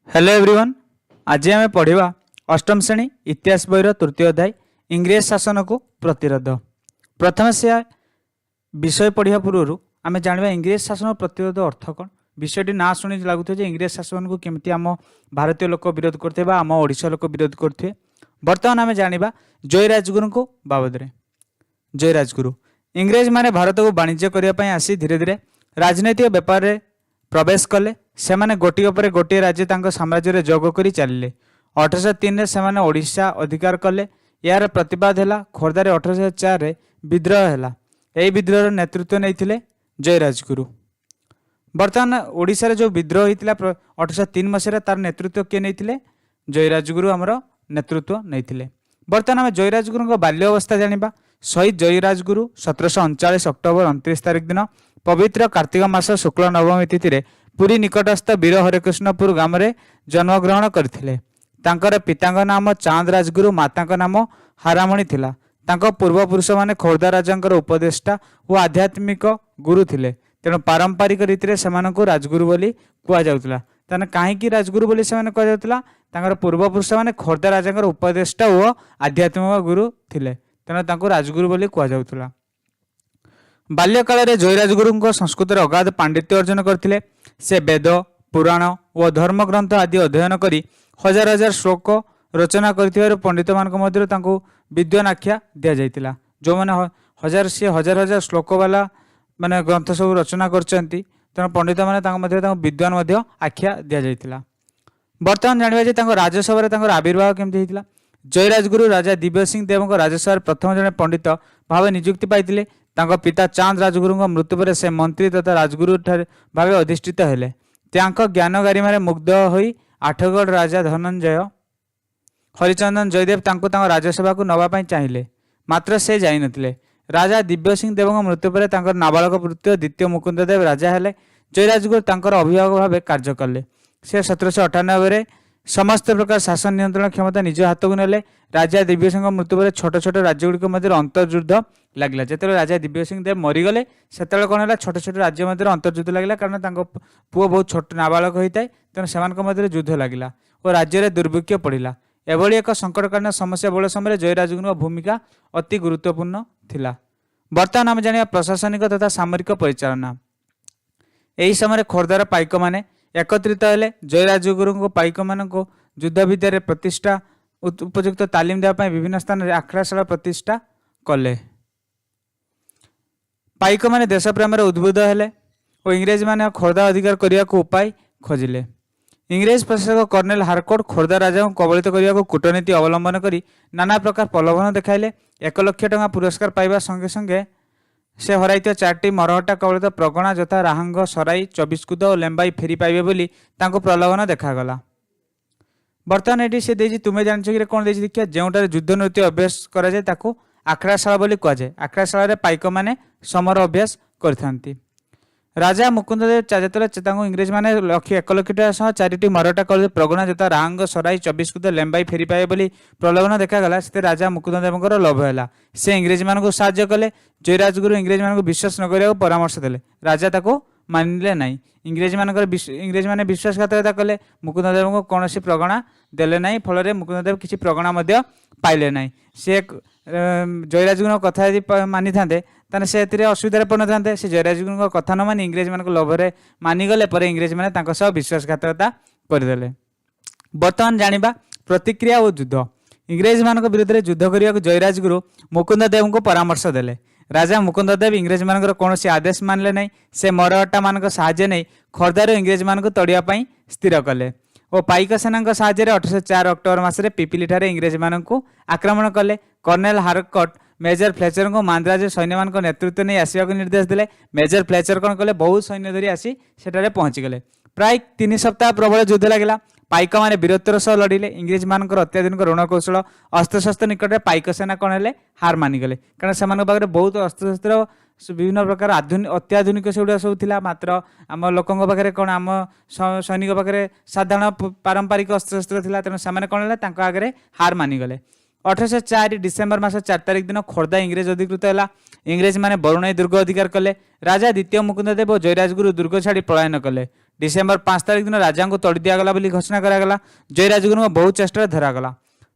Hello everyone, ଆଜି ଆମେ ପଢ଼ିବା ଅଷ୍ଟମ ଶ୍ରେଣୀ ଇତିହାସ ବହିର ତୃତୀୟ ଅଧ୍ୟାୟ, ଇଂରେଜ ଶାସନକୁ ପ୍ରତିରୋଧ। ପ୍ରଥମେ ସେ ବିଷୟ ପଢ଼ିବା ପୂର୍ବରୁ ଆମେ ଜାଣିବା ଇଂରେଜ ଶାସନ ପ୍ରତିରୋଧ ଅର୍ଥ କ'ଣ। ବିଷୟଟି ନାଁ ଶୁଣି ଲାଗୁଥିବ ଯେ ଇଂରେଜ ଶାସନକୁ କେମିତି ଆମ ଭାରତୀୟ ଲୋକ ବିରୋଧ କରୁଥିବେ ବା ଆମ ଓଡ଼ିଶା ଲୋକ ବିରୋଧ କରୁଥିବେ। ବର୍ତ୍ତମାନ ଆମେ ଜାଣିବା ଜୟ ରାଜଗୁରୁଙ୍କ ବାବଦରେ। ଜୟ ରାଜଗୁରୁ। ଇଂରେଜମାନେ ଭାରତକୁ ବାଣିଜ୍ୟ କରିବା ପାଇଁ ଆସି ଧୀରେ ଧୀରେ ରାଜନୈତିକ ବ୍ୟାପାରରେ ପ୍ରବେଶ କଲେ। ସେମାନେ ଗୋଟିଏ ପରେ ଗୋଟିଏ ରାଜ୍ୟ ତାଙ୍କ ସାମ୍ରାଜ୍ୟରେ ଯୋଗ କରି ଚାଲିଲେ। 1803ରେ ସେମାନେ ଓଡ଼ିଶା ଅଧିକାର କଲେ। ଏହାର ପ୍ରତିବାଦ ହେଲା। ଖୋର୍ଦ୍ଧାରେ 1804ରେ ବିଦ୍ରୋହ ହେଲା। ଏହି ବିଦ୍ରୋହର ନେତୃତ୍ୱ ନେଇଥିଲେ ଜୟ ରାଜଗୁରୁ। ବର୍ତ୍ତମାନ ଓଡ଼ିଶାରେ ଯେଉଁ ବିଦ୍ରୋହ ହେଇଥିଲା 1803 ମସିହାରେ, ତାର ନେତୃତ୍ୱ କିଏ ନେଇଥିଲେ? ଜୟ ରାଜଗୁରୁ ଆମର ନେତୃତ୍ୱ ନେଇଥିଲେ। ବର୍ତ୍ତମାନ ଆମେ ଜୟ ରାଜଗୁରୁଙ୍କ ବାଲ୍ୟ ଅବସ୍ଥା ଜାଣିବା। ଶହୀଦ ଜୟ ରାଜଗୁରୁ 1739 ଅକ୍ଟୋବର 29 ତାରିଖ ଦିନ ପବିତ୍ର କାର୍ତ୍ତିକ ମାସ ଶୁକ୍ଳ ନବମୀ ତିଥିରେ ପୁରୀ ନିକଟସ୍ଥ ବୀର ହରେକୃଷ୍ଣପୁର ଗ୍ରାମରେ ଜନ୍ମଗ୍ରହଣ କରିଥିଲେ। ତାଙ୍କର ପିତାଙ୍କ ନାମ ଚାନ୍ଦ ରାଜଗୁରୁ, ମାତାଙ୍କ ନାମ ହାରାମଣି ଥିଲା। ତାଙ୍କ ପୂର୍ବପୁରୁଷମାନେ ଖୋର୍ଦ୍ଧା ରାଜାଙ୍କର ଉପଦେଷ୍ଟା ଓ ଆଧ୍ୟାତ୍ମିକ ଗୁରୁ ଥିଲେ। ତେଣୁ ପାରମ୍ପରିକ ରୀତିରେ ସେମାନଙ୍କୁ ରାଜଗୁରୁ ବୋଲି କୁହାଯାଉଥିଲା। ତାହେଲେ କାହିଁକି ରାଜଗୁରୁ ବୋଲି ସେମାନେ କୁହାଯାଉଥିଲା? ତାଙ୍କର ପୂର୍ବପୁରୁଷମାନେ ଖୋର୍ଦ୍ଧା ରାଜାଙ୍କର ଉପଦେଷ୍ଟା ଓ ଆଧ୍ୟାତ୍ମିକ ଗୁରୁ ଥିଲେ, ତେଣୁ ତାଙ୍କୁ ରାଜଗୁରୁ ବୋଲି କୁହାଯାଉଥିଲା। ବାଲ୍ୟକାଳରେ ଜୟରାଜଗୁରୁଙ୍କ ସଂସ୍କୃତରେ ଅଗାଧ ପାଣ୍ଡିତ୍ୟ ଅର୍ଜନ କରିଥିଲେ। ସେ ବେଦ, ପୁରାଣ ଓ ଧର୍ମଗ୍ରନ୍ଥ ଆଦି ଅଧ୍ୟୟନ କରି ହଜାର ହଜାର ଶ୍ଲୋକ ରଚନା କରିଥିବାରୁ ପଣ୍ଡିତମାନଙ୍କ ମଧ୍ୟରୁ ତାଙ୍କୁ ବିଦ୍ୱାନ ଆଖ୍ୟା ଦିଆଯାଇଥିଲା। ଯେଉଁମାନେ ହଜାର ସିଏ ହଜାର ହଜାର ଶ୍ଲୋକବାଲା ମାନେ ଗ୍ରନ୍ଥ ସବୁ ରଚନା କରିଛନ୍ତି, ତେଣୁ ପଣ୍ଡିତମାନେ ତାଙ୍କ ମଧ୍ୟରେ ତାଙ୍କୁ ବିଦ୍ୱାନ ମଧ୍ୟ ଆଖ୍ୟା ଦିଆଯାଇଥିଲା। ବର୍ତ୍ତମାନ ଜାଣିବା ଯେ ତାଙ୍କ ରାଜସଭାରେ ତାଙ୍କର ଆବିର୍ଭାବ କେମିତି ହେଇଥିଲା। ଜୟରାଜଗୁରୁ ରାଜା ଦିବ୍ୟସିଂହ ଦେବଙ୍କ ରାଜସଭାରେ ପ୍ରଥମ ଜଣେ ପଣ୍ଡିତ ଭାବେ ନିଯୁକ୍ତି ପାଇଥିଲେ। ତାଙ୍କ ପିତା ଚାନ୍ଦ ରାଜଗୁରୁଙ୍କ ମୃତ୍ୟୁ ପରେ ସେ ମନ୍ତ୍ରୀ ତଥା ରାଜଗୁରୁ ଠାରେ ଭାବେ ଅଧିଷ୍ଠିତ ହେଲେ। ତାଙ୍କ ଜ୍ଞାନ ଗାରିମାରେ ମୁଗ୍ଧ ହୋଇ ଆଠଗଡ଼ ରାଜା ଧନଞ୍ଜୟ ହରିଚନ୍ଦନ ଜୟଦେବ ତାଙ୍କୁ ତାଙ୍କ ରାଜସଭାକୁ ନେବା ପାଇଁ ଚାହିଁଲେ, ମାତ୍ର ସେ ଯାଇନଥିଲେ। ରାଜା ଦିବ୍ୟସିଂହ ଦେବଙ୍କ ମୃତ୍ୟୁ ପରେ ତାଙ୍କର ନାବାଳକ ପୁତ୍ର ଦ୍ୱିତୀୟ ମୁକୁନ୍ଦ ଦେବ ରାଜା ହେଲେ। ଜୟରାଜଗୁରୁ ତାଙ୍କର ଅଭିଭାବକ ଭାବେ କାର୍ଯ୍ୟ କଲେ। ସେ 1798ରେ ସମସ୍ତ ପ୍ରକାର ଶାସନ ନିୟନ୍ତ୍ରଣ କ୍ଷମତା ନିଜ ହାତକୁ ନେଲେ। ରାଜା ଦିବ୍ୟସିଂହଙ୍କ ମୃତ୍ୟୁ ପରେ ଛୋଟ ଛୋଟ ରାଜ୍ୟଗୁଡ଼ିକ ମଧ୍ୟରେ ଅନ୍ତର୍ଯୁଦ୍ଧ ଲାଗିଲା। ଯେତେବେଳେ ରାଜା ଦିବ୍ୟସିଂହ ଦେବ ମରିଗଲେ, ସେତେବେଳେ କ'ଣ ହେଲା? ଛୋଟ ଛୋଟ ରାଜ୍ୟ ମଧ୍ୟରେ ଅନ୍ତର୍ଯୁଦ୍ଧ ଲାଗିଲା, କାରଣ ତାଙ୍କ ପୁଅ ବହୁତ ଛୋଟ ନାବାଳକ ହୋଇଥାଏ। ତେଣୁ ସେମାନଙ୍କ ମଧ୍ୟରେ ଯୁଦ୍ଧ ଲାଗିଲା ଓ ରାଜ୍ୟରେ ଦୁର୍ଭିକ୍ଷ ପଡ଼ିଲା। ଏଭଳି ଏକ ସଙ୍କଟକାଳୀନ ସମସ୍ୟା ବହୁଳ ସମୟରେ ଜୟରାଜଗୁରୁଙ୍କ ଭୂମିକା ଅତି ଗୁରୁତ୍ୱପୂର୍ଣ୍ଣ ଥିଲା। ବର୍ତ୍ତମାନ ଆମେ ଜାଣିବା ପ୍ରଶାସନିକ ତଥା ସାମରିକ ପରିଚାଳନା। ଏହି ସମୟରେ ଖୋର୍ଦ୍ଧାର ପାଇକମାନେ ଏକତ୍ରିତ ହେଲେ। ଜୟରାଜଗୁରୁଙ୍କ ପାଇକମାନଙ୍କୁ ଯୁଦ୍ଧ ବିଦ୍ୟାରେ ପ୍ରତିଷ୍ଠା ଉପଯୁକ୍ତ ତାଲିମ ଦେବା ପାଇଁ ବିଭିନ୍ନ ସ୍ଥାନରେ ଆଖଡ଼ାଶାଳା ପ୍ରତିଷ୍ଠା କଲେ। ପାଇକମାନେ ଦେଶପ୍ରେମରେ ଉଦ୍ବୁଦ୍ଧ ହେଲେ ଓ ଇଂରେଜମାନେ ଖୋର୍ଦ୍ଧା ଅଧିକାର କରିବାକୁ ଉପାୟ ଖୋଜିଲେ। ଇଂରେଜ ପ୍ରଶାସକ କର୍ଣ୍ଣେଲ ହାରକୋଟ ଖୋର୍ଦ୍ଧା ରାଜାଙ୍କୁ କବଳିତ କରିବାକୁ କୂଟନୀତି ଅବଲମ୍ବନ କରି ନାନା ପ୍ରକାର ପ୍ରଲୋଭନ ଦେଖାଇଲେ। 1 ଲକ୍ଷ ଟଙ୍କା ପୁରସ୍କାର ପାଇବା ସଙ୍ଗେ ସଙ୍ଗେ ସେ ହରାଇଥିବା ଚାରିଟି ମରହଟ୍ଟା କବଳିତ ପ୍ରଗଣା ଯଥା ରାହାଙ୍ଗ, ସରାଇ, ଚବିଶକୁଦ ଓ ଲେମ୍ବାଇ ଫେରି ପାଇବେ ବୋଲି ତାଙ୍କୁ ପ୍ରଲୋଭନ ଦେଖାଗଲା। ବର୍ତ୍ତମାନ ଏଠି ସେ ଦେଇଛି ତୁମେ ଜାଣିଛ କି କ'ଣ ଦେଇଛି ଦେଖିବା। ଯେଉଁଠାରେ ଯୁଦ୍ଧ ନୃତ୍ୟ ଅଭ୍ୟାସ କରାଯାଏ, ତାକୁ ଆଖଡ଼ାଶାଳା ବୋଲି କୁହାଯାଏ। ଆଖଡ଼ାଶାଳାରେ ପାଇକମାନେ ସମର ଅଭ୍ୟାସ କରିଥାନ୍ତି। ରାଜା ମୁକୁନ୍ଦ ଦେବ ଯେତେବେଳେ ତାଙ୍କୁ ଇଂରେଜମାନେ 1 ଲକ୍ଷ ଟଙ୍କା ସହ ଚାରିଟି ମରହଟ୍ଟା କବଳିତ ପ୍ରଗଣା ଯଥା ରାହାଙ୍ଗ, ସରାଇ, ଚବିଶକୁଦ, ଲେମ୍ବାଇ ଫେରି ପାଇବେ ବୋଲି ପ୍ରଲୋଭନ ଦେଖାଗଲା, ସେଥିରେ ରାଜା ମୁକୁନ୍ଦ ଦେବଙ୍କର ଲୋଭ ହେଲା। ସେ ଇଂରେଜମାନଙ୍କୁ ସାହାଯ୍ୟ କଲେ। ଜୟରାଜଗୁରୁ ଇଂରେଜମାନଙ୍କୁ ବିଶ୍ୱାସ ନ କରିବାକୁ ପରାମର୍ଶ ଦେଲେ। ରାଜା ତାକୁ ମାନିଲେ ନାହିଁ। ଇଂରେଜମାନେ ବିଶ୍ୱାସଘାତକତା କଲେ। ମୁକୁନ୍ଦ ଦେବଙ୍କୁ କୌଣସି ପ୍ରଗଣା ଦେଲେ ନାହିଁ। ଫଳରେ ମୁକୁନ୍ଦ ଦେବ କିଛି ପ୍ରଗଣା ମଧ୍ୟ ପାଇଲେ ନାହିଁ। ସେ ଜୟରାଜଗୁରୁଙ୍କ କଥା ଯଦି ମାନିଥାନ୍ତେ, ତାହେଲେ ସେ ଏଥିରେ ଅସୁବିଧାରେ ପଡ଼ିନଥାନ୍ତେ। ସେ ଜୟରାଜଗୁରୁଙ୍କ କଥା ନ ମାନି ଇଂରେଜମାନଙ୍କ ଲୋଭରେ ମାନିଗଲେ। ପରେ ଇଂରେଜମାନେ ତାଙ୍କ ସହ ବିଶ୍ୱାସଘାତକତା କରିଦେଲେ। ବର୍ତ୍ତମାନ ଜାଣିବା ପ୍ରତିକ୍ରିୟା ଓ ଯୁଦ୍ଧ। ଇଂରେଜମାନଙ୍କ ବିରୁଦ୍ଧରେ ଯୁଦ୍ଧ କରିବାକୁ ଜୟରାଜଗୁରୁ ମୁକୁନ୍ଦ ଦେବଙ୍କୁ ପରାମର୍ଶ ଦେଲେ। ରାଜା ମୁକୁନ୍ଦ ଦେବ ଇଂରେଜମାନଙ୍କର କୌଣସି ଆଦେଶ ମାନିଲେ ନାହିଁ। ସେ ମରହଟ୍ଟାମାନଙ୍କ ସାହାଯ୍ୟ ନେଇ ଖୋର୍ଦ୍ଧାରୁ ଇଂରେଜମାନଙ୍କୁ ତଡ଼ିବା ପାଇଁ ସ୍ଥିର କଲେ ଓ ପାଇକ ସେନାଙ୍କ ସାହାଯ୍ୟରେ 1804 ଅକ୍ଟୋବର ମାସରେ ପିପିଲିଠାରେ ଇଂରେଜମାନଙ୍କୁ ଆକ୍ରମଣ କଲେ। କର୍ଣ୍ଣେଲ ହାରକଟ ମେଜର ଫ୍ଲେଚରଙ୍କୁ ମାନ୍ଦ୍ରାଜ ସୈନ୍ୟମାନଙ୍କ ନେତୃତ୍ୱ ନେଇ ଆସିବାକୁ ନିର୍ଦ୍ଦେଶ ଦେଲେ। ମେଜର ଫ୍ଲେଚର କ'ଣ କଲେ? ବହୁତ ସୈନ୍ୟ ଧରି ଆସି ସେଠାରେ ପହଞ୍ଚିଗଲେ। ପ୍ରାୟ 3 ସପ୍ତାହ ପ୍ରବଳ ଯୁଦ୍ଧ ଲାଗିଲା। ପାଇକମାନେ ବୀରତ୍ୱର ସହ ଲଢ଼ିଲେ। ଇଂରେଜମାନଙ୍କର ଅତ୍ୟାଧୁନିକ ରଣକୌଶଳ, ଅସ୍ତ୍ରଶସ୍ତ୍ର ନିକଟରେ ପାଇକ ସେନା କ'ଣ ହେଲେ? ହାର ମାନିଗଲେ। କାରଣ ସେମାନଙ୍କ ପାଖରେ ବହୁତ ଅସ୍ତ୍ରଶସ୍ତ୍ର, ବିଭିନ୍ନ ପ୍ରକାର ଅତ୍ୟାଧୁନିକ ସେଗୁଡ଼ା ସବୁ ଥିଲା। ମାତ୍ର ଆମ ଲୋକଙ୍କ ପାଖରେ କ'ଣ, ଆମ ସୈନିକ ପାଖରେ ସାଧାରଣ ପାରମ୍ପରିକ ଅସ୍ତ୍ରଶସ୍ତ୍ର ଥିଲା। ତେଣୁ ସେମାନେ କ'ଣ ହେଲା? ତାଙ୍କ ଆଗରେ ହାର ମାନିଗଲେ। 1804 ଡିସେମ୍ବର ମାସ 4 ତାରିଖ ଦିନ ଖୋର୍ଦ୍ଧା ଇଂରେଜ ଅଧିକୃତ ହେଲା। ଇଂରେଜମାନେ ବରୁଣାଇ ଦୁର୍ଗ ଅଧିକାର କଲେ। ରାଜା ଦ୍ୱିତୀୟ ମୁକୁନ୍ଦ ଦେବ ଓ ଜୟରାଜଗୁରୁ ଦୁର୍ଗ ଛାଡ଼ି ପଳାୟନ କଲେ। ଡିସେମ୍ବର 5 ତାରିଖ ଦିନ ରାଜାଙ୍କୁ ତଡ଼ି ଦିଆଗଲା ବୋଲି ଘୋଷଣା କରାଗଲା। ଜୟରାଜଗୁରୁଙ୍କ ବହୁ ଚେଷ୍ଟାରେ ଧରାଗଲା।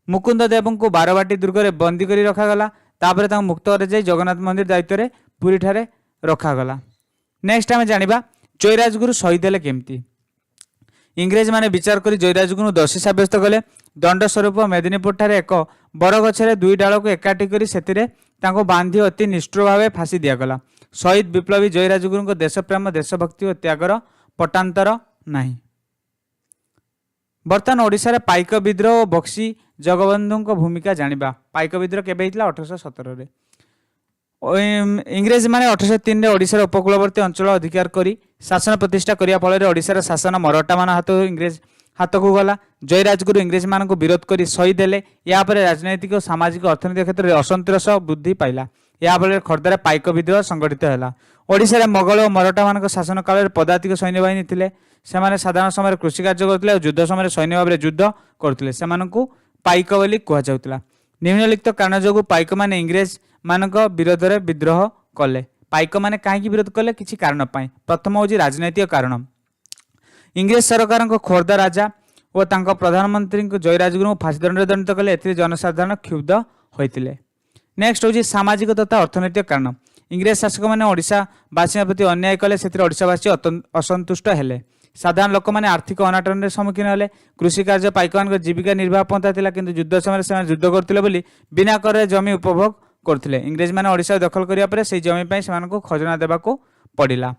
ମୁକୁନ୍ଦ ଦେବଙ୍କୁ ବାରବାଟୀ ଦୁର୍ଗରେ ବନ୍ଦୀ କରି ରଖାଗଲା। ତାପରେ ତାଙ୍କୁ ମୁକ୍ତ କରାଯାଇ ଜଗନ୍ନାଥ ମନ୍ଦିର ଦାୟିତ୍ୱରେ ପୁରୀଠାରେ ରଖାଗଲା। ନେକ୍ସଟ ଆମେ ଜାଣିବା, ଜୟରାଜଗୁରୁ ଶହୀଦ ହେଲେ କେମିତି? ଇଂରେଜମାନେ ବିଚାର କରି ଜୟରାଜଗୁରୁ ଦୋଷୀ ସାବ୍ୟସ୍ତ କଲେ। ଦଣ୍ଡ ସ୍ୱରୂପ ମେଦିନୀପୁରଠାରେ ଏକ ବରଗଛରେ ଦୁଇ ଡାଳକୁ ଏକାଠି କରି ସେଥିରେ ତାଙ୍କୁ ବାନ୍ଧି ଅତି ନିଷ୍ଠୁର ଭାବେ ଫାଶୀ ଦିଆଗଲା। ଶହୀଦ ବିପ୍ଳବୀ ଜୟରାଜଗୁରୁଙ୍କ ଦେଶପ୍ରେମ, ଦେଶଭକ୍ତି ଓ ତ୍ୟାଗର ପଟାନ୍ତର ନାହିଁ। ବର୍ତ୍ତମାନ ଓଡ଼ିଶାରେ ପାଇକ ବିଦ୍ରୋହ ଓ ବକ୍ସି ଜଗବନ୍ଧୁଙ୍କ ଭୂମିକା ଜାଣିବା। ପାଇକ ବିଦ୍ରୋହ କେବେ ହେଇଥିଲା? 1817ରେ। ଇଂରେଜମାନେ 1803ରେ ଓଡ଼ିଶାର ଉପକୂଳବର୍ତ୍ତୀ ଅଞ୍ଚଳ ଅଧିକାର କରି ଶାସନ ପ୍ରତିଷ୍ଠା କରିବା ଫଳରେ ଓଡ଼ିଶାର ଶାସନ ମରହଟ୍ଟାମାନଙ୍କ ହାତରୁ ଇଂରେଜ ହାତକୁ ଗଲା। ଜୟରାଜଗୁରୁ ଇଂରେଜମାନଙ୍କୁ ବିରୋଧ କରି ଶହୀଦ ହେଲେ। ଏହାପରେ ରାଜନୈତିକ, ସାମାଜିକ, ଅର୍ଥନୈତିକ କ୍ଷେତ୍ରରେ ଅସନ୍ତୋଷ ବୃଦ୍ଧି ପାଇଲା। ଏହା ଫଳରେ ଖୋର୍ଦ୍ଧାରେ ପାଇକ ବିଦ୍ରୋହ ସଂଗଠିତ ହେଲା। ଓଡ଼ିଶାରେ ମୋଗଲ ଓ ମରହଟ୍ଟାମାନଙ୍କ ଶାସନ କାଳରେ ପଦାତିକ ସୈନ୍ୟବାହିନୀ ଥିଲେ। ସେମାନେ ସାଧାରଣ ସମୟରେ କୃଷି କାର୍ଯ୍ୟ କରୁଥିଲେ ଆଉ ଯୁଦ୍ଧ ସମୟରେ ସୈନ୍ୟ ଭାବରେ ଯୁଦ୍ଧ କରୁଥିଲେ। ସେମାନଙ୍କୁ ପାଇକ ବୋଲି କୁହାଯାଉଥିଲା। ନିମ୍ନଲିଖିତ କାରଣ ଯୋଗୁଁ ପାଇକମାନେ ଇଂରେଜ ମାନଙ୍କ ବିରୋଧରେ ବିଦ୍ରୋହ କଲେ। ପାଇକମାନେ କାହିଁକି ବିରୋଧ କଲେ? କିଛି କାରଣ ପାଇଁ। ପ୍ରଥମ ହେଉଛି ରାଜନୈତିକ କାରଣ। ଇଂରେଜ ସରକାରଙ୍କ ଖୋର୍ଦ୍ଧା ରାଜା ଓ ତାଙ୍କ ପ୍ରଧାନମନ୍ତ୍ରୀଙ୍କୁ ଜୟରାଜଗୁରୁଙ୍କୁ ଫାଶୀ ଦଣ୍ଡରେ ଦଣ୍ଡିତ କଲେ। ଏଥିରେ ଜନସାଧାରଣ କ୍ଷୁବ୍ଧ ହୋଇଥିଲେ। ନେକ୍ସଟ ହେଉଛି ସାମାଜିକ ତଥା ଅର୍ଥନୈତିକ କାରଣ। ଇଂରେଜ ଶାସକମାନେ ଓଡ଼ିଶାବାସୀଙ୍କ ପ୍ରତି ଅନ୍ୟାୟ କଲେ। ସେଥିରେ ଓଡ଼ିଶାବାସୀ ଅସନ୍ତୁଷ୍ଟ ହେଲେ। ସାଧାରଣ ଲୋକମାନେ ଆର୍ଥିକ ଅନାଟନରେ ସମ୍ମୁଖୀନ ହେଲେ। କୃଷି କାର୍ଯ୍ୟ ପାଇକମାନଙ୍କ ଜୀବିକା ନିର୍ବାହ ପନ୍ଥା ଥିଲା, କିନ୍ତୁ ଯୁଦ୍ଧ ସମୟରେ ସେମାନେ ଯୁଦ୍ଧ କରୁଥିଲେ ବୋଲି ବିନା କରରେ ଜମି ଉପଭୋଗ କରୁଥିଲେ। ଇଂରେଜମାନେ ଓଡ଼ିଶା ଦଖଲ କରିବା ପରେ ସେହି ଜମି ପାଇଁ ସେମାନଙ୍କୁ ଖଜଣା ଦେବାକୁ ପଡ଼ିଲା।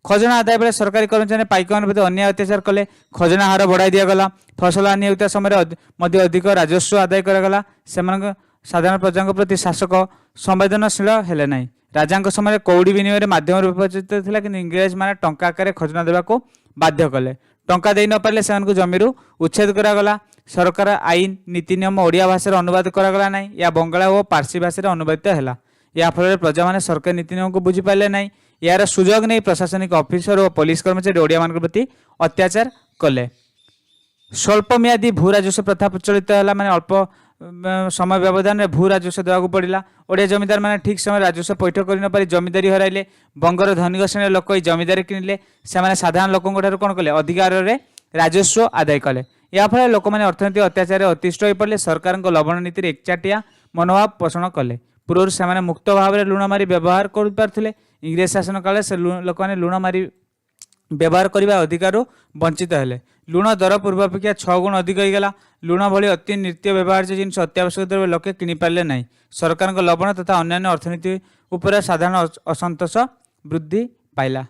ଖଜଣା ଆଦାୟ ବେଳେ ସରକାରୀ କର୍ମଚାରୀ ପାଇକମାନଙ୍କ ପ୍ରତି ଅନ୍ୟାୟ ଅତ୍ୟାଚାର କଲେ। ଖଜଣା ହାର ବଢ଼ାଇ ଦିଆଗଲା। ଫସଲ ହାନି ହେଉଥିବା ସମୟରେ ମଧ୍ୟ ଅଧିକ ରାଜସ୍ୱ ଆଦାୟ କରାଗଲା। ସେମାନଙ୍କ ସାଧାରଣ ପ୍ରଜାଙ୍କ ପ୍ରତି ଶାସକ ସମ୍ବେଦନଶୀଳ ହେଲେ ନାହିଁ। ରାଜାଙ୍କ ସମୟରେ କଉଡ଼ି ବିନିମୟରେ ମାଧ୍ୟମ ରୂପେ ପ୍ରଚଳିତ ଥିଲା, କିନ୍ତୁ ଇଂରେଜମାନେ ଟଙ୍କା ଆକାରରେ ଖଜଣା ଦେବାକୁ ବାଧ୍ୟ କଲେ। ଟଙ୍କା ଦେଇ ନ ପାରିଲେ ସେମାନଙ୍କୁ ଜମିରୁ ଉଚ୍ଛେଦ କରାଗଲା। ସରକାର ଆଇନ, ନୀତି ନିୟମ ଓଡ଼ିଆ ଭାଷାରେ ଅନୁବାଦ କରାଗଲା ନାହିଁ। ଏହା ବଙ୍ଗଳା ଓ ପାର୍ସୀ ଭାଷାରେ ଅନୁବାଦିତ ହେଲା। ଏହା ଫଳରେ ପ୍ରଜାମାନେ ସରକାରୀ ନୀତି ନିୟମକୁ ବୁଝିପାରିଲେ ନାହିଁ। ଏହାର ସୁଯୋଗ ନେଇ ପ୍ରଶାସନିକ ଅଫିସର ଓ ପୋଲିସ କର୍ମଚାରୀ ଓଡ଼ିଆମାନଙ୍କ ପ୍ରତି ଅତ୍ୟାଚାର କଲେ। ସ୍ୱଳ୍ପ ମିଆଦୀ ଭୂ ରାଜସ୍ୱ ପ୍ରଥା ପ୍ରଚଳିତ ହେଲା, ମାନେ ଅଳ୍ପ ସମୟ ବ୍ୟବଧାନରେ ଭୂ ରାଜସ୍ୱ ଦେବାକୁ ପଡ଼ିଲା। ଓଡ଼ିଆ ଜମିଦାର ମାନେ ଠିକ୍ ସମୟରେ ରାଜସ୍ୱ ପୈଠ କରିନପାରି ଜମିଦାରୀ ହରାଇଲେ। ବଙ୍ଗର ଧନିକ ଶ୍ରେଣୀର ଲୋକ ଏହି ଜମିଦାରୀ କିଣିଲେ। ସେମାନେ ସାଧାରଣ ଲୋକଙ୍କ ଠାରୁ କ'ଣ କଲେ? ଅଧିକ ହାରରେ ରାଜସ୍ୱ ଆଦାୟ କଲେ। ଏହା ଫଳରେ ଲୋକମାନେ ଅର୍ଥନୈତିକ ଅତ୍ୟାଚାରରେ ଅତିଷ୍ଠ ହୋଇପଡ଼ିଲେ। ସରକାରଙ୍କ ଲବଣ ନୀତିରେ ଏକଚାଟିଆ ମନୋଭାବ ପୋଷଣ କଲେ। ପୂର୍ବରୁ ସେମାନେ ମୁକ୍ତ ଭାବରେ ଲୁଣ ମାରି ବ୍ୟବହାର କରିପାରୁଥିଲେ। ଇଂରେଜ ଶାସନ କାଳରେ ସେ ଲୋକମାନେ ଲୁଣ ମାରି ବ୍ୟବହାର କରିବା ଅଧିକାରରୁ ବଞ୍ଚିତ ହେଲେ। ଲୁଣ ଦର ପୂର୍ବ ଅପେକ୍ଷା 6 ଗୁଣ ଅଧିକ ହୋଇଗଲା। ଲୁଣ ଭଳି ଅତି ନିତ୍ୟ ବ୍ୟବହାର୍ଯ୍ୟ ଜିନିଷ ଅତ୍ୟାବଶ୍ୟକ ଦ୍ରବ୍ୟ ଲୋକେ କିଣିପାରିଲେ ନାହିଁ। ସରକାରଙ୍କ ଲବଣ ତଥା ଅନ୍ୟାନ୍ୟ ଅର୍ଥନୀତି ଉପରେ ସାଧାରଣ ଅସନ୍ତୋଷ ବୃଦ୍ଧି ପାଇଲା।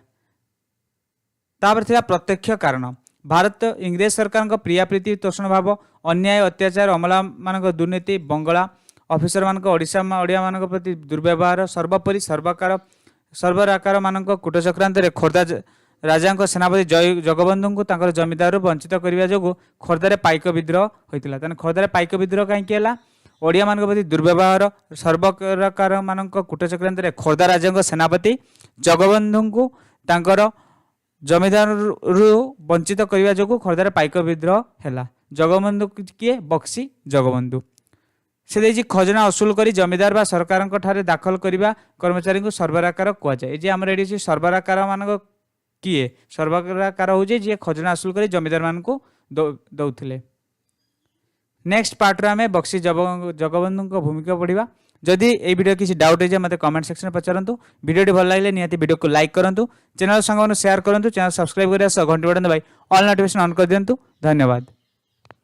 ତାପରେ ଥିଲା ପ୍ରତ୍ୟକ୍ଷ କାରଣ। ଭାରତ ଇଂରେଜ ସରକାରଙ୍କ ପ୍ରିୟାପ୍ରୀତି ତୋଷଣ ଭାବ, ଅନ୍ୟାୟ ଅତ୍ୟାଚାର, ଅମଲାମାନଙ୍କ ଦୁର୍ନୀତି, ବଙ୍ଗଳା ଅଫିସରମାନଙ୍କ ଓଡ଼ିଶା ଓଡ଼ିଆମାନଙ୍କ ପ୍ରତି ଦୁର୍ବ୍ୟବହାର, ସର୍ବୋପରି ସର୍ବରାକାରମାନଙ୍କ କୂଟଚକ୍ରାନ୍ତରେ ଖୋର୍ଦ୍ଧା ରାଜାଙ୍କ ସେନାପତି ଜୟ ଜଗବନ୍ଧୁଙ୍କୁ ତାଙ୍କର ଜମିଦାରରୁ ବଞ୍ଚିତ କରିବା ଯୋଗୁଁ ଖୋର୍ଦ୍ଧାରେ ପାଇକ ବିଦ୍ରୋହ ହୋଇଥିଲା। ତାହେଲେ ଖୋର୍ଦ୍ଧାରେ ପାଇକ ବିଦ୍ରୋହ କାହିଁକି ହେଲା? ଓଡ଼ିଆମାନଙ୍କ ପ୍ରତି ଦୁର୍ବ୍ୟବହାର, ସର୍ବକାରମାନଙ୍କ କୂଟଚକ୍ରାନ୍ତରେ ଖୋର୍ଦ୍ଧା ରାଜାଙ୍କ ସେନାପତି ଜଗବନ୍ଧୁଙ୍କୁ ତାଙ୍କର ଜମିଦାରରୁ ବଞ୍ଚିତ କରିବା ଯୋଗୁଁ ଖୋର୍ଦ୍ଧାରେ ପାଇକ ବିଦ୍ରୋହ ହେଲା। ଜଗବନ୍ଧୁ କିଏ? ବକ୍ସି ଜଗବନ୍ଧୁ। ସେ ଦେଇଛି, ଖଜଣା ଅସୁଲ କରି ଜମିଦାର ବା ସରକାରଙ୍କ ଠାରେ ଦାଖଲ କରିବା କର୍ମଚାରୀଙ୍କୁ ସର୍ବରାକାର କୁହାଯାଏ। ଏ ଯେ ଆମର ଏଠି ଅଛି, ସର୍ବରାକାର ମାନଙ୍କ କିଏ? ସର୍ବରାକାର ହେଉଛି ଯିଏ ଖଜଣା ଅସୁଲ କରି ଜମିଦାରମାନଙ୍କୁ ଦଉଥିଲେ। ନେକ୍ସଟ ପାର୍ଟରେ ଆମେ ବକ୍ସି ଜଗବନ୍ଧୁଙ୍କ ଭୂମିକା ପଢ଼ିବା। ଯଦି ଏଇ ଭିଡ଼ିଓ କିଛି ଡାଉଟ୍ ହେଇଯାଏ, ମୋତେ କମେଣ୍ଟ ସେକ୍ସନରେ ପଚାରନ୍ତୁ। ଭିଡ଼ିଓଟି ଭଲ ଲାଗିଲେ ନିହାତି ଭିଡ଼ିଓକୁ ଲାଇକ୍ କରନ୍ତୁ, ଚ୍ୟାନେଲ ସାଙ୍ଗମାନଙ୍କୁ ସେୟାର କରନ୍ତୁ। ଚ୍ୟାନେଲ ସବସ୍କ୍ରାଇବ୍ କରିବା ସହ ଘଣ୍ଟି ବଟନ୍ ଦବାଇ ଅଲ୍ ନୋଟିଫିକେସନ୍ ଅନ୍ କରିଦିଅନ୍ତୁ। ଧନ୍ୟବାଦ।